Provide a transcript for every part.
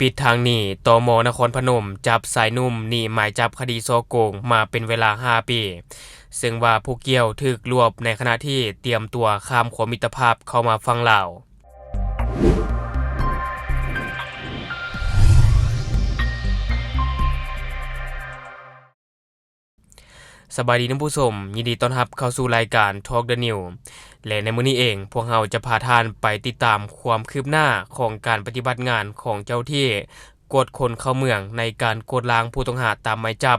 ປິດທາງໜີ ຕມ ນະຄອນພະນົມ ຈັບຊາຍໜຸ່ມໜີໝາຍຈັບຄະດີສໍ້ໂກງມາເປັນເວລາຫ້າປີ, ເຊິ່ງວ່າຜູ້ກ່ຽວຖືກລວບໃນຂະນະທີ່ຕຽມຕົວຂ້າມຂົວມິດຕະພາບເຂົ້າມາຝັ່ງລາວ. ສະບາຍດີທ່ານຜູ້ຊົມ, ຍິນດີຕ້ອນຮັບເຂົ້າສູ່ລາຍການ Talk the News ແລະ ໃນມື້ນີ້ເອງ ພວກເຮົາຈະພາທ່ານໄປຕິດຕາມຄວາມຄືບໜ້າຂອງການປະຕິບັດງານຂອງເຈົ້າໜ້າທີ່ກວດຄົນເຂົ້າເມືອງ ໃນການກວດລ້າງຜູ້ຕ້ອງຫາຕາມໝາຍຈັບ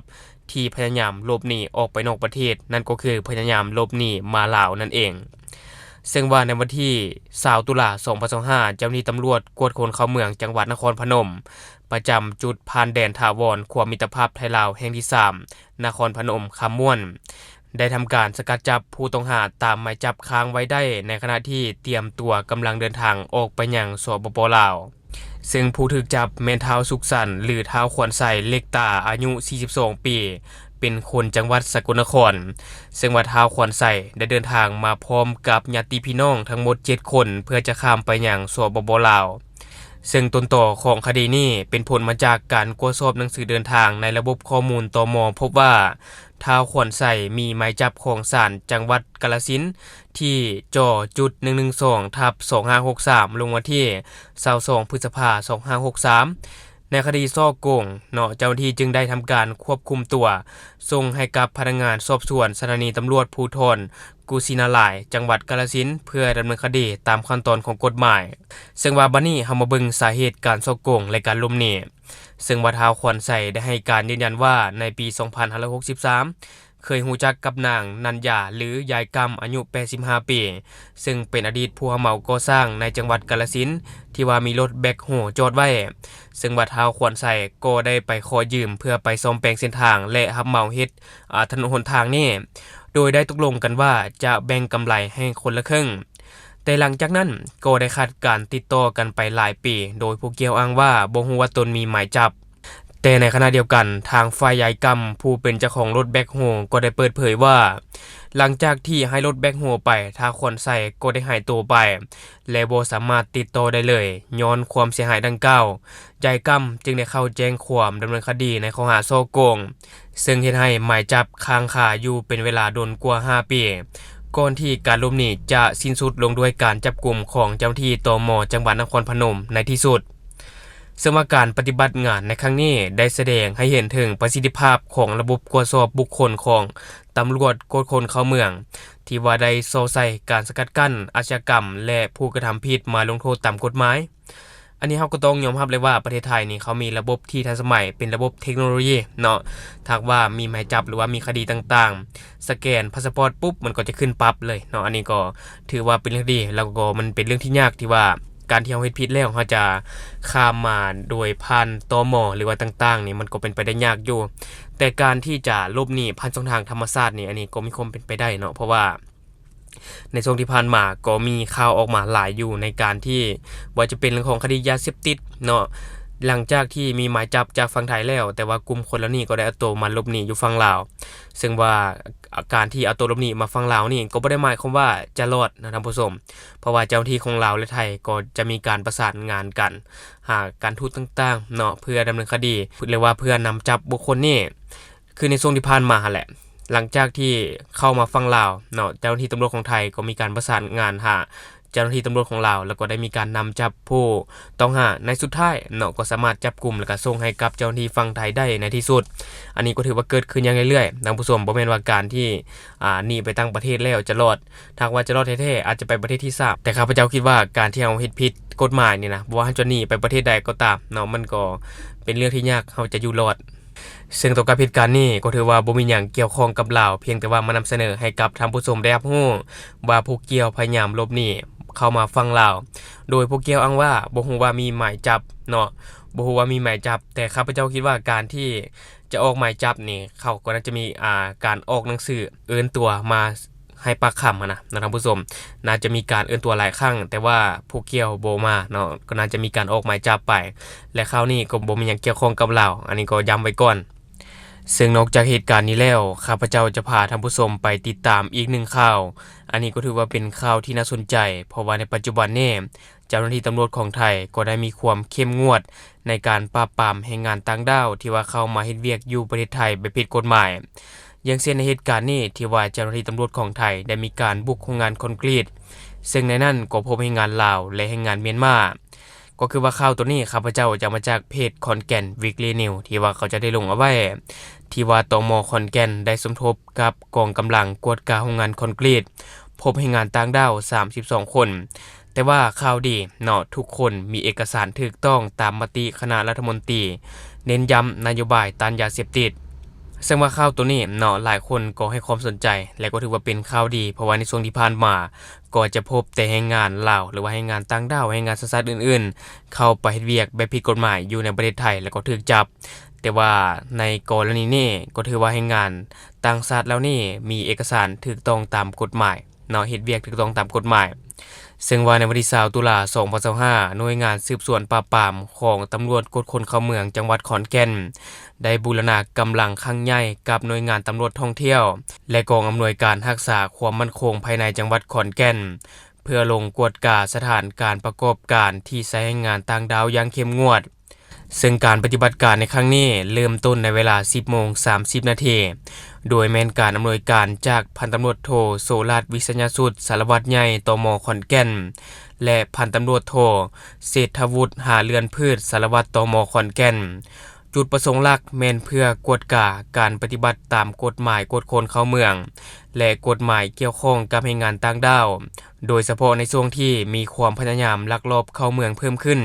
ທີ່ພະຍາຍາມຫຼົບໜີອອກໄປນອກປະເທດ, ນັ້ນກໍຄືພະຍາຍາມຫຼົບໜີມາລາວນັ້ນເອງ. ເຊິ່ງວ່າໃນວັນທີຊາວ ຕຸລາ ສອງພັນຊາວຫ້າ ເຈົ້າໜ້າທີ່ຕຳຫຼວດກວດຄົນເຂົ້າເມືອງ ຈັງຫວັດນະຄອນພະນົມ ປະຈຳຈຸດຜ່ານແດນຖາວອນຂົວມິດຕະພາບໄທລາວແຫ່ງທີສາມ ນະຄອນພະນົມຄຳມ່ວນ ໄດ້ທຳການສະກັດຈັບຜູ້ຕ້ອງຫາຕາມໝາຍຈັບຄ້າງໄວ້ໄດ້ ໃນຂະນະທີ່ຕຽມຕົວກຳລັງເດີນທາງອອກໄປຍັງ ສປປ ລາວ. ເຊິ່ງຜູ້ຖືກຈັບແມ່ນທ້າວສຸກສັນ ຫຼື ທ້າວຂວັນໄຊ ເລັກຕາ ອາຍຸສີ່ສິບສອງປີ ເປັນຄົນຈັງຫວັດສະກົນນະຄອນ, ເຊິ່ງວ່າທ້າວຂວັນໄຊໄດ້ເດີນທາງມາພ້ອມກັບຍາດຕິພີ່ນ້ອງທັງໝົດເຈັດຄົນ ເພື່ອຈະຂ້າມໄປຍັງ ສປປ ລາວ. ເຊິ່ງຕົ້ນຕໍຂອງຄະດີນີ້ເປັນຜົນມາຈາກການກວດສອບໜັງສືເດີນທາງໃນລະບົບຂໍ້ມູນ ຕມ ພົບວ່າ ທ້າວຂວັນໄຊມີໝາຍຈັບຂອງສານຈັງຫວັດກາລະສິນ ທີ່ ຈ ຈຸດ ໜຶ່ງໜຶ່ງສອງ ທັບ ສອງຫ້າຫົກສາມ ລົງວັນທີຊາວສອງ ພຶດສະພາ ສອງຫ້າຫົກສາມ ໃນຄະດີສໍ້ໂກງເນາະ, ເຈົ້າໜ້າທີ່ຈຶ່ງໄດ້ທຳການຄວບຄຸມຕົວ ສົ່ງໃຫ້ກັບພະນັກງານສອບສວນສະຖານີຕຳຫຼວດພູທອນ ກຸຊິນາລາຍ ຈັງຫວັດກາລະສິນ ເພື່ອດຳເນີນຄະດີຕາມຂັ້ນຕອນຂອງກົດໝາຍ. ເຊິ່ງວ່າບັດນີ້ເຮົາມາເບິ່ງສາເຫດການສໍ້ໂກງ ແລະ ການຫຼົບໜີ. ເຊິ່ງວ່າທ້າວຂວັນໄຊໄດ້ໃຫ້ການຢືນຢັນວ່າ ໃນປີສອງພັນຫ້າຮ້ອຍຫົກສິບສາມ ເຄີຍຮູ້ຈັກກັບນາງນັນຍາ ຫຼື ຍາຍກຳ ອາຍຸແປດສິບຫ້າປີ ເຊິ່ງເປັນອະດີດຜູ້ຮັບເໝົາກໍ່ສ້າງໃນຈັງຫວັດກາລະສິນ ທີ່ວ່າມີລົດແບັກໂຮຈອດໄວ້. ເຊິ່ງວ່າທ້າວຂວັນໄຊກໍໄດ້ໄປຂໍຢືມເພື່ອໄປສ້ອມແປງເສັ້ນທາງ ແລະ ຮັບເໝົາເຮັດ ອາ ຖະໜົນຫົນທາງນີ້ ໂດຍໄດ້ຕົກລົງກັນວ່າຈະແບ່ງກຳໄລໃຫ້ຄົນລະເຄິ່ງ. ແຕ່ຫຼັງຈາກນັ້ນກໍໄດ້ຂາດການຕິດຕໍ່ກັນໄປຫຼາຍປີ, ໂດຍຜູ້ກ່ຽວອ້າງວ່າບໍ່ຮູ້ວ່າຕົນມີໝາຍຈັບ. ແຕ່ໃນຂະນະດຽວກັນ, ທາງຝ່າຍຍາຍກຳ ຜູ້ເປັນເຈົ້າຂອງລົດແບັກໂຮ ກໍໄດ້ເປີດເຜີຍວ່າ ຫຼັງຈາກທີ່ໃຫ້ລົດແບັກໂຮໄປ, ທ້າວຂວັນໄຊກໍໄດ້ຫາຍຕົວໄປ ແລະ ບໍ່ສາມາດຕິດຕໍ່ໄດ້ເລີຍ ຍ້ອນຄວາມເສຍຫາຍດັ່ງກ່າວ. ຍາຍກຳຈຶ່ງໄດ້ເຂົ້າແຈ້ງຄວາມດຳເນີນຄະດີໃນຂໍ້ຫາສໍ້ໂກງ, ເຊິ່ງເຮັດໃຫ້ໝາຍຈັບຄ້າງຄາຢູ່ເປັນເວລາດົນກວ່າຫ້າປີ ກ່ອນທີ່ການຫຼົບໜີຈະສິ້ນສຸດລົງດ້ວຍການຈັບກຸມຂອງເຈົ້າໜ້າທີ່ ຕມ ຈັງຫວັດນະຄອນພະນົມໃນທີ່ສຸດ. ເຊິ່ງວ່າການປະຕິບັດງານໃນຄັ້ງນີ້ໄດ້ສະແດງໃຫ້ເຫັນເຖິງປະສິດທິພາບຂອງລະບົບກວດສອບບຸກຄົນຂອງຕຳຫຼວດກວດຄົນເຂົ້າເມືອງ ທີ່ວ່າໄດ້ສໍ້ໃສ່ການສະກັດກັ້ນອາຊະຍາກຳ ແລະ ຜູ້ກະທຳຜິດມາລົງໂທດຕາມກົດໝາຍ. ອັນນີ້ເຮົາກໍຕ້ອງຍອມຮັບເລີຍວ່າ ປະເທດໄທນີ້ເຂົາມີລະບົບທີ່ທັນສະໄໝ, ເປັນລະບົບເທັກໂນໂລຢີເນາະ. ຖ້າຫາກວ່າມີໝາຍຈັບ ຫຼືວ່າມີຄະດີຕ່າງໆ, ສະແກນພາສປອດປຸບ ມັນກໍຈະຂຶ້ນປັບເລີຍເນາະ. ອັນນີ້ກໍຖືວ່າເປັນເລື່ອງທີ່ດີ ແລ້ວກໍມັນເປັນເລື່ອງທີ່ຍາກທີ່ວ່າ ການທີ່ເຮົາເຮັດຜິດແລ້ວ ເຮົາຈະຂ້າມມາໂດຍຜ່ານ ຕມ ຫຼືວ່າຕ່າງໆນີ້ ມັນກໍເປັນໄປໄດ້ຍາກຢູ່. ແຕ່ການທີ່ຈະຫຼົບໜີຜ່ານຊ່ອງທາງທຳມະຊາດນີ້ ອັນນີ້ກໍມີຄວາມເປັນໄປໄດ້ເນາະ, ເພາະວ່າ ໃນຊ່ວງທີ່ຜ່ານມາກໍມີຂ່າວອອກມາຫຼາຍຢູ່ ໃນການທີ່ວ່າຈະເປັນເລື່ອງຂອງຄະດີຢາເສບຕິດເນາະ, ຫຼັງຈາກທີ່ມີໝາຍຈັບຈາກຝັ່ງໄທແລ້ວ, ແຕ່ວ່າກຸ່ມຄົນເຫຼົ່ານີ້ກໍໄດ້ເອົາໂຕມາຫຼົບໜີຢູ່ຝັ່ງລາວ. ເຊິ່ງວ່າ ອາ ການທີ່ເອົາໂຕຫຼົບໜີມາຝັ່ງລາວນີ້ ກໍບໍ່ໄດ້ໝາຍຄວາມວ່າຈະລອດນະທ່ານຜູ້ຊົມ, ເພາະວ່າເຈົ້າໜ້າທີ່ຂອງລາວ ແລະ ໄທ ກໍຈະມີການປະສານງານກັນ ຫາການທູດຕ່າງໆເນາະ ເພື່ອດຳເນີນຄະດີ ຫຼືວ່າເພື່ອນຳຈັບບຸກຄົນນີ້. ຄືໃນຊ່ວງທີ່ຜ່ານມາຫັ້ນແຫຼະ, ຫຼັງຈາກທີ່ເຂົ້າມາຝັ່ງລາວເນາະ, ເຈົ້າໜ້າທີ່ຕຳຫຼວດຂອງໄທກໍມີການປະສານງານຫາເຈົ້າໜ້າທີ່ຕຳຫຼວດຂອງລາວ ແລ້ວກໍໄດ້ມີການນຳຈັບຜູ້ຕ້ອງຫາ. ໃນສຸດທ້າຍເນາະ ກໍສາມາດຈັບກຸມ ແລ້ວກໍສົ່ງໃຫ້ກັບເຈົ້າໜ້າທີ່ຝັ່ງໄທໄດ້ໃນທີ່ສຸດ. ອັນນີ້ກໍຖືວ່າເກີດຂຶ້ນຢ່າງເລື້ອຍໆ ທ່ານຜູ້ຊົມ, ບໍ່ແມ່ນວ່າການທີ່ ອາ ໜີໄປຕ່າງປະເທດແລ້ວຈະລອດ. ຖ້າຫາກວ່າຈະລອດແທ້ໆ ອາດຈະໄປປະເທດທີສາມ, ແຕ່ຂ້າພະເຈົ້າຄິດວ່າການທີ່ເຮົາເຮັດຜິດກົດໝາຍນີ້ນະ, ບໍ່ວ່າເຮົາຈະໜີໄປປະເທດໃດກໍຕາມເນາະ, ມັນກໍເປັນເລື່ອງທີ່ຍາກ ເຮົາຈະຢູ່ລອດ. ເຊິ່ງຕໍ່ກັບເຫດການນີ້ກໍຖືວ່າບໍ່ມີຫຍັງກ່ຽວຂ້ອງກັບລາວ, ພຽງແຕ່ວ່າມານຳສະເໜີໃຫ້ກັບທ່ານຜູ້ຊົມໄດ້ຮັບຮູ້ວ່າຜູ້ກ່ຽວພະຍາຍາມຫຼົບໜີເຂົ້າມາຝັ່ງລາວ, ໂດຍຜູ້ກ່ຽວອ້າງວ່າບໍ່ຮູ້ວ່າມີໝາຍຈັບເນາະ, ບໍ່ຮູ້ວ່າມີໝາຍຈັບ, ແຕ່ຂ້າພະເຈົ້າຄິດວ່າການທີ່ຈະອອກໝາຍຈັບນີ້ ເຂົາກໍໜ້າຈະມີ ອ່າ ການອອກໜັງສືເອີ້ນຕົວມາ ໃຫ້ປາກຄຳຫັ້ນນະເນາະທ່ານຜູ້ຊົມ, ໜ້າຈະມີການເອີ້ນຕົວຫຼາຍຄັ້ງ, ແຕ່ວ່າຜູ້ກ່ຽວບໍ່ມາເນາະ, ກໍໜ້າຈະມີການອອກໝາຍຈັບໄປ ແລະ ຂ່າວນີ້ກໍບໍ່ມີຫຍັງກ່ຽວຂ້ອງກັບລາວ, ອັນນີ້ກໍຢ້ຳໄວ້ກ່ອນ. ເຊິ່ງນອກຈາກເຫດການນີ້ແລ້ວ, ຂ້າພະເຈົ້າຈະພາທ່ານຜູ້ຊົມໄປຕິດຕາມອີກໜຶ່ງຂ່າວ. ອັນນີ້ກໍຖືວ່າເປັນຂ່າວທີ່ໜ້າສົນໃຈ, ເພາະວ່າໃນປັດຈຸບັນນີ້ ເຈົ້າໜ້າທີ່ຕຳຫຼວດຂອງໄທກໍໄດ້ມີຄວາມເຂັ້ມງວດ ໃນການປາບປາມແຮງງານຕ່າງດ້າວທີ່ວ່າເຂົ້າມາເຮັດວຽກຢູ່ປະເທດໄທແບບຜິດກົດໝາຍ. ຢ່າງເຊັ່ນໃນເຫດການນີ້ ທີ່ວ່າເຈົ້າໜ້າທີ່ຕຳຫຼວດຂອງໄທໄດ້ມີການບຸກໂຮງງານຄອນກຣີດ ເຊິ່ງໃນນັ້ນກໍພົບແຮງງານລາວ ແລະ ແຮງງານມຽນມາ. ກໍຄືວ່າຂ່າວໂຕນີ້ ຂ້າພະເຈົ້າຈະເອົາມາຈາກເພຈ Khon Kaen Weekly News ທີ່ວ່າເຂົາເຈົ້າໄດ້ລົງເອົາໄວ້ ທີ່ວ່າ ຕມ ຂອນແກ່ນ ໄດ້ສົມທົບກັບກອງກຳລັງກວດກາໂຮງງານຄອນກຣີດ ພົບແຮງງານຕ່າງດ້າວສາມສິບສອງຄົນ. ແຕ່ວ່າຂ່າວດີເນາະ ທຸກຄົນມີເອກະສານຖືກຕ້ອງຕາມມະຕິຄະນະລັດຖະມົນຕີ ເນັ້ນຢ້ຳນະໂຍບາຍຕ້ານຢາເສບຕິດ. ເຊິ່ງວ່າຂ່າວໂຕນີ້ເນາະ ຫຼາຍຄົນກໍໃຫ້ຄວາມສົນໃຈ ແລະ ກໍຖືວ່າເປັນຂ່າວດີ ເພາະວ່າໃນຊ່ວງທີ່ຜ່ານມາ ກໍຈະພົບແຕ່ແຮງງານລາວ ຫຼືວ່າແຮງງານຕ່າງດ້າວ, ແຮງງານສັນຊາດອື່ນໆ ເຂົ້າໄປເຮັດວຽກແບບຜິດກົດໝາຍຢູ່ໃນປະເທດໄທ ແລ້ວກໍຖືກຈັບ. ແຕ່ວ່າໃນກໍລະນີນີ້ ກໍຖືວ່າແຮງງານຕ່າງຊາດເຫຼົ່ານີ້ມີເອກະສານຖືກຕ້ອງຕາມກົດໝາຍເນາະ, ເຮັດວຽກຖືກຕ້ອງຕາມກົດໝາຍ. ເຊິ່ງວ່າໃນວັນທີຊາວ ຕຸລາ ສອງພັນຊາວຫ້າ ໜ່ວຍງານສືບສວນປາບປາມຂອງຕຳຫຼວດກວດຄົນເຂົ້າເມືອງຈັງຫວັດຂອນແກ່ນ ໄດ້ບູລະນະກຳລັງຄັ້ງໃຫຍ່ກັບໜ່ວຍງານຕຳຫຼວດທ່ອງທ່ຽວ ແລະ ກອງອຳນວຍການຮັກສາຄວາມໝັ້ນຄົງພາຍໃນຈັງຫວັດຂອນແກ່ນ ເພື່ອລົງກວດກາສະຖານການປະກອບການທີ່ໃຊ້ແຮງງານຕ່າງດ້າວຢ່າງເຂັ້ມງວດ. ເຊິ່ງການປະຕິບັດການໃນຄັ້ງນີ້ເລີ່ມຕົ້ນໃນເວລາ ສິບໂມງ ສາມສິບນາທີ ໂດຍແມ່ນການອຳນວຍການຈາກພັນຕຳຫຼວດໂທ ໂສລາດ ວິສະຍະສຸດ ສາລະວັດໃຫຍ່ ຕມ ຂອນແກ່ນ ແລະ ພັນຕຳຫຼວດໂທ ເສດຖະວຸດ ຫາເລື່ອນພືດ ສາລະວັດ ຕມ ຂອນແກ່ນ. ຈຸດປະສົງຫຼັກແມ່ນເພື່ອກວດກາການປະຕິບັດຕາມກົດໝາຍກວດຄົນເຂົ້າເມືອງ ແລະ ກົດໝາຍກ່ຽວຂ້ອງກັບແຮງງານຕ່າງດ້າວ, ໂດຍສະເພາະໃນຊ່ວງທີ່ມີຄວາມພະຍາຍາມລັກລອບເຂົ້າເມືອງເພີ່ມຂຶ້ນ.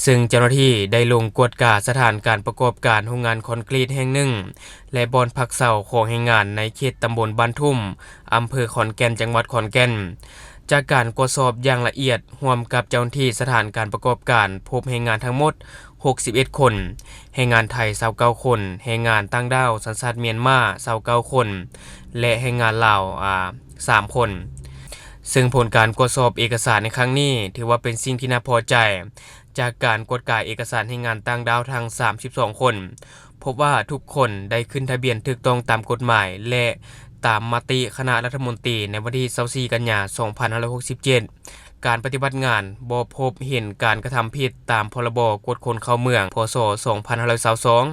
ເຊິ່ງເຈົ້າໜ້າທີ່ໄດ້ລົງກວດກາສະຖານການປະກອບການໂຮງງານຄອນກຣີດແຫ່ງໜຶ່ງ ແລະ ບ່ອນພັກເຊົາຂອງແຮງງານໃນເຂດຕຳບົນບ້ານທຸ່ມ ອຳເພີຂອນແກ່ນ ຈັງຫວັດຂອນແກ່ນ. ຈາກການກວດສອບຢ່າງລະອຽດຮ່ວມກັບເຈົ້າໜ້າທີ່ສະຖານການປະກອບການ ພົບແຮງງານທັງໝົດ ຫົກສິບເອັດຄົນ, ແຮງງານໄທ ຊາວເກົ້າຄົນ, ແຮງງານຕ່າງດ້າວສັນຊາດມຽນມາ ຊາວເກົ້າຄົນ ແລະ ແຮງງານລາວ ອາ ສາມຄົນ. ເຊິ່ງຜົນການກວດສອບເອກະສານໃນຄັ້ງນີ້ ຖືວ່າເປັນສິ່ງທີ່ໜ້າພໍໃຈ. ຈາກການກວດກາເອກະສານແຮງງານຕ່າງດ້າວທັງສາມສິບສອງຄົນ, ພົບວ່າທຸກຄົນໄດ້ຂຶ້ນທະບຽນຖືກຕ້ອງຕາມກົດໝາຍ ແລະ ຕາມມະຕິຄະນະລັດຖະມົນຕີໃນວັນທີຊາວສີ່ກັນຍາ ສອງພັນຫ້າຮ້ອຍຫົກສິບເຈັດ. ການປະຕິບັດງານບໍ່ພົບເຫັນການກະທຳຜິດຕາມ ພ.ລ.ບ. ກວດຄົນເຂົ້າເມືອງ ພ.ສ. ສອງພັນຫ້າຮ້ອຍຊາວສອງ.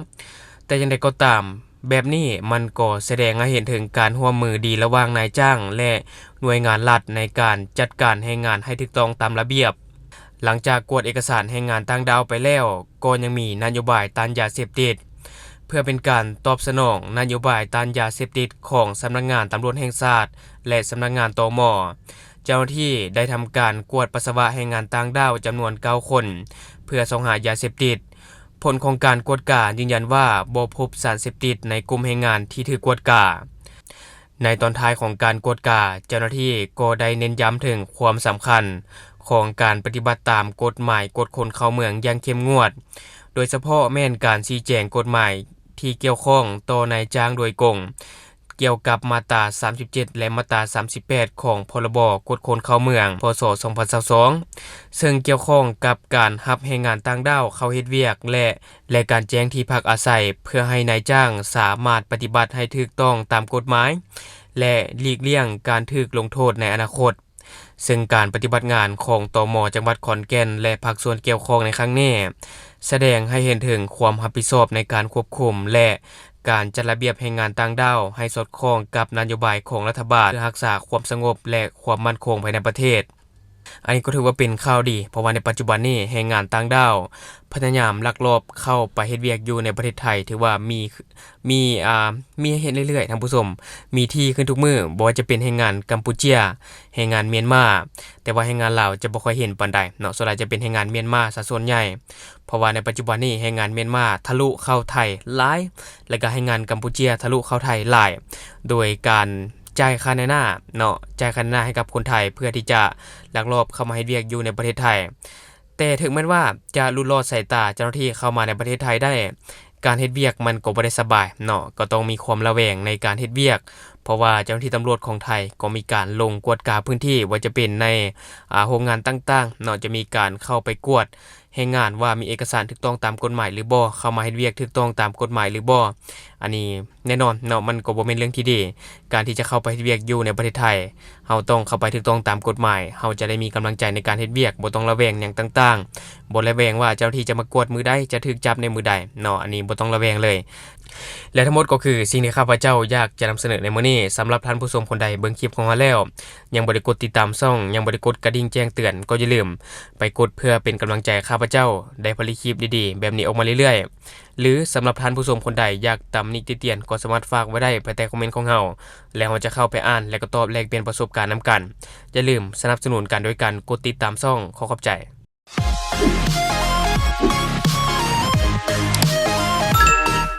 ແຕ່ຢ່າງໃດກໍຕາມ, ແບບນີ້ມັນກໍສະແດງໃຫ້ເຫັນເຖິງການຮ່ວມມືດີລະຫວ່າງນາຍຈ້າງ ແລະ ໜ່ວຍງານລັດໃນການຈັດການແຮງງານໃຫ້ຖືກຕ້ອງຕາມລະບຽບ. ຫຼັງຈາກກວດເອກະສານແຮງງານຕ່າງດ້າວໄປແລ້ວ, ກໍຍັງມີນະໂຍບາຍຕ້ານຢາເສບຕິດ. ເພື່ອເປັນການຕອບສະໜອງນະໂຍບາຍຕ້ານຢາເສບຕິດຂອງສຳນັກງານຕຳຫຼວດແຫ່ງຊາດ ແລະ ສຳນັກງານ ຕມ, ເຈົ້າໜ້າທີ່ໄດ້ທຳການກວດປັດສະວະແຮງງານຕ່າງດ້າວຈຳນວນເກົ້າຄົນ ເພື່ອຊອກຫາຢາເສບຕິດ. ຜົນຂອງການກວດກາຢືນຢັນວ່າບໍ່ພົບສານເສບຕິດໃນກຸ່ມແຮງງານທີ່ຖືກກວດກາ. ໃນຕອນທ້າຍຂອງການກວດກາ, ເຈົ້າໜ້າທີ່ກໍໄດ້ເນັ້ນຢ້ຳເຖິງຄວາມສຳຄັນຂອງການປະຕິບັດຕາມກົດໝາຍກວດຄົນເຂົ້າເມືອງຢ່າງເຂັ້ມງວດ, ໂດຍສະເພາະແມ່ນການຊີ້ແຈງກົດໝາຍທີ່ກ່ຽວຂ້ອງຕໍ່ນາຍຈ້າງໂດຍກົງ ກ່ຽວກັບມາດຕາສາມສິບເຈັດ ແລະ ມາດຕາສາມສິບແປດ ຂອງ ພ.ລ.ບ. ກວດຄົນເຂົ້າເມືອງ ພ.ສ. ສອງພັນຊາວສອງ ເຊິ່ງກ່ຽວຂ້ອງກັບການຮັບແຮງງານຕ່າງດ້າວເຂົ້າເຮັດວຽກ ແລະ ແລະ ການແຈ້ງທີ່ພັກອາໄສ ເພື່ອໃຫ້ນາຍຈ້າງສາມາດປະຕິບັດໃຫ້ຖືກຕ້ອງຕາມກົດໝາຍ ແລະ ຫຼີກລ່ຽງການຖືກລົງໂທດໃນອະນາຄົດ. ເຊິ່ງການປະຕິບັດງານຂອງ ຕມ ຈັງຫວັດຂອນແກ່ນ ແລະ ພາກສ່ວນກ່ຽວຂ້ອງໃນຄັ້ງນີ້ ສະແດງໃຫ້ເຫັນເຖິງຄວາມຮັບຜິດຊອບໃນການຄວບຄຸມ ແລະ ການຈັດລະບຽບແຮງງານຕ່າງດ້າວໃຫ້ສອດຄ່ອງກັບນະໂຍບາຍຂອງລັດຖະບານ ເພື່ອຮັກສາຄວາມສະຫງົບ ແລະ ຄວາມໝັ້ນຄົງພາຍໃນປະເທດ. ອັນນີ້ກໍຖືວ່າເປັນຂ່າວດີ, ເພາະວ່າໃນປັດຈຸບັນນີ້ແຮງງານຕ່າງດ້າວພະຍາຍາມລັກລອບເຂົ້າໄປເຮັດວຽກຢູ່ໃນປະເທດໄທ ຖືວ່າມີ ມີ ອ່າ ມີໃຫ້ເຫັນເລື້ອຍໆ ທ່ານຜູ້ຊົມ, ມີທີ່ຂຶ້ນທຸກມື້, ບໍ່ວ່າຈະເປັນແຮງງານກຳປູເຈຍ, ແຮງງານມຽນມາ, ແຕ່ວ່າແຮງງານລາວຈະບໍ່ຄ່ອຍເຫັນປານໃດເນາະ, ສ່ວນຫຼາຍຈະເປັນແຮງງານມຽນມາຊະສ່ວນໃຫຍ່. ເພາະວ່າໃນປັດຈຸບັນນີ້ແຮງງານມຽນມາທະລຸເຂົ້າໄທຫຼາຍ, ແລ້ວກໍແຮງງານກຳປູເຈຍທະລຸເຂົ້າໄທຫຼາຍ, ໂດຍການ ຈ່າຍຄ່ານາຍໜ້າເນາະ, ຈ່າຍຄ່ານາຍໜ້າໃຫ້ກັບຄົນໄທ ເພື່ອທີ່ຈະລັກລອບເຂົ້າມາເຮັດວຽກຢູ່ໃນປະເທດໄທ. ແຕ່ເຖິງແມ່ນວ່າຈະຫຼຸດລອດສາຍຕາເຈົ້າໜ້າທີ່ເຂົ້າມາໃນປະເທດໄທໄດ້, ການເຮັດວຽກມັນກໍບໍ່ໄດ້ສະບາຍເນາະ, ກໍຕ້ອງມີຄວາມລະແວງໃນການເຮັດວຽກ, ເພ ພາະວ່າເຈົ້າໜ້າທີ່ຕຳຫຼວດຂອງໄທກໍມີການລົງກວດກາພື້ນທີ່ ບໍ່ວ່າຈະເປັນໃນ ອາ ໂຮງງານຕ່າງໆເນາະ ຈະມີການເຂົ້າໄປກວດແຮງງານວ່າມີເອກະສານຖືກຕ້ອງຕາມກົດໝາຍຫຼືບໍ່, ເຂົ້າມາເຮັດວຽກຖືກຕ້ອງຕາມກົດໝາຍຫຼືບໍ່. ອັນນີ້ແນ່ນອນເນາະ ມັນກໍບໍ່ແມ່ນເລື່ອງທີ່ດີ ການທີ່ຈະເຂົ້າໄປເຮັດວຽກຢູ່ໃນປະເທດໄທ ເຮົາຕ້ອງເຂົ້າໄປຖືກຕ້ອງຕາມກົດໝາຍ ເຮົາຈະໄດ້ມີກຳລັງໃຈໃນການເຮັດວຽກ ບໍ່ຕ້ອງລະແວງຫຍັງຕ່າງໆ ບໍ່ລະແວງວ່າເຈົ້າໜ້າທີ່ຈະມາກວດມື້ໃດ ຈະຖືກຈັບໃນມື້ໃດເນາະ ອັນນີ້ບໍ່ຕ້ອງລະແວງເລີຍ. ແລະ ທັງໝົດກໍຄືສິ່ງທີ່ຂ້າພະເຈົ້າຢາກຈະນຳສະເໜີໃນມື້ນີ້. ສຳລັບທ່ານຜູ້ຊົມຄົນໃດເບິ່ງຄລິບຂອງເຮົາແລ້ວ ຍັງບໍ່ໄດ້ກົດຕິດຕາມຊ່ອງ ຍັງບໍ່ໄດ້ກົດກະດິ່ງແຈ້ງເຕືອນ ກໍຢ່າລືມໄປກົດເພື່ອເປັນກຳລັງໃຈໃຫ້ຂ້າພະເຈົ້າໄດ້ຜະລິດຄລິບດີໆແບບນີ້ອອກມາເລື້ອຍໆ. ຫຼື ສຳລັບທ່ານຜູ້ຊົມຄົນໃດຢາກຕຳໜິຕິຕຽນ ກໍສາມາດຝາກໄວ້ໄດ້ພາຍໃຕ້ຄອມເມັນຂອງເຮົາ ແລະ ເຮົາຈະເຂົ້າໄປອ່ານ ແລະ ກໍຕອບແລກປ່ຽນປະສົບການນຳກັນ. ຢ່າລືມສະໜັບສະໜູນກັນໂດຍການກົດຕິດຕາມຊ່ອງ. ຂໍຂອບໃຈ.